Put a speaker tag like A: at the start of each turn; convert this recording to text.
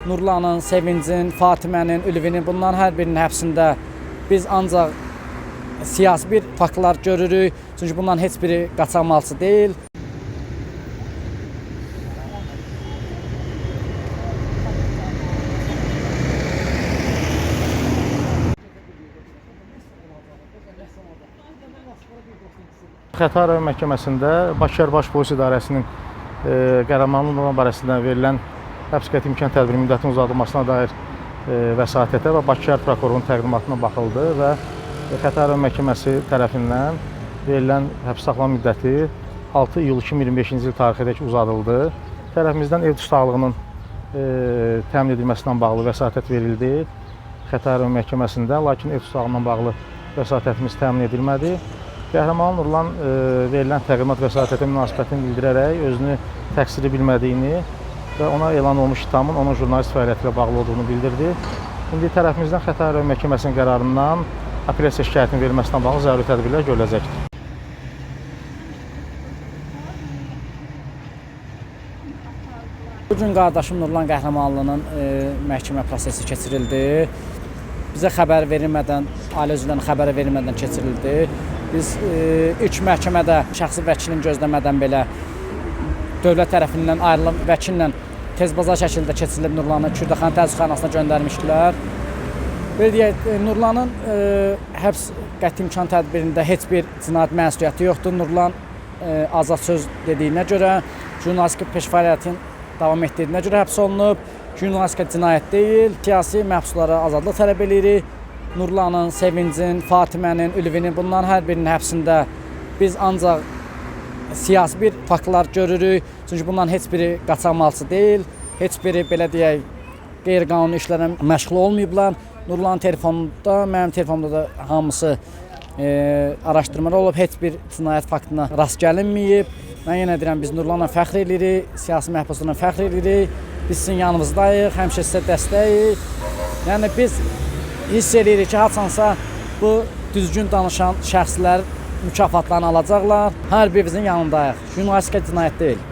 A: Nurlanın, Sevincin, Fatimənin, Ülvinin, bunların hər birinin həbsində biz ancaq siyasi bir faktlar görürük. Çünki bunların heç biri qaçaqmalçı deyil.
B: Xətai rayon məhkəməsində Bakı Şəhər Baş Polis İdarəsinin Qəhrəmanlı Nurlan barəsində verilən həbs qəti imkan tədbiri müddətinin uzadılmasına dair vəsatətə və Bakı Şəhər prokurorunun təqdimatına baxıldı və Xətai rayon məhkəməsi tərəfindən verilən həbs saxlama müddəti 6 iyul 2025-ci il tarixədək uzadıldı. Tərəfimizdən ev dustaqlığının təmin edilməsinə bağlı vəsatət verildi Xətai rayon məhkəməsində, lakin ev dustaqlığından bağlı vəsatətimiz təmin edilmədi. Qəhrəman Nurlan verilən təqdimat vəsatətə münasibətini bildirərək özünü təqsirli bilmədiyini və ona elan olunmuş ittihamın onun jurnalist fəaliyyəti ilə bağlı olduğunu bildirdi. İndi tərəfimizdən Xətai rayon məhkəməsinin qərarından apellyasiya şikayətinin verilməsinə bağlı zəruri tədbirlər görüləcəkdir.
A: Bu gün qardaşım Nurlan Qəhrəmanlının məhkəmə prosesi keçirildi. Bizə xəbər verilmədən, ailə üzvlərinə xəbər verilmədən keçirildi. Biz ilk məhkəmədə şəxsi vəkilin gözləmədən belə dövlət tərəfindən ayrılan vəkillə tez bazar şəkildə keçirilib Nurlanı Kürdəxan təzyiqxanasına göndərmişdilər. Belə deyək, Nurlanın həbs qəti imkan tədbirində heç bir cinayət məsuliyyəti yoxdur. Nurlan azad söz dediyinə görə, jurnalistika peşə fəaliyyətini davam etdirdiyinə görə həbs olunub. Jurnalistika cinayət deyil. Siyasi məhbuslara azadlıq tələb eləyirik. Nurlanın, Sevincin, Fatimənin, Ülvinin, bunların hər birinin həbsində biz ancaq siyasi bir faktlar görürük. Çünki bunların heç biri qaçaqmalçı deyil. Heç biri belə deyək, qeyri-qanuni işlərlə məşğul olmayıblar. Nurlanın telefonunda, mənim telefonumda da hamısı araşdırmalar olub, heç bir cinayət faktına rast gəlinməyib. Mən yenə deyirəm, biz Nurlanla fəxr eləyirik, siyasi məhbuslarla fəxr eləyirik. Biz sizin yanınızdayıq, həmişə sizə dəstəyik. Yəni biz hiss eləyirik ki, haçansa bu düzgün danışan şəxslər mükafatlarını alacaqlar. Hər birimizin yanındayıq. Jurnalistika cinayət deyil.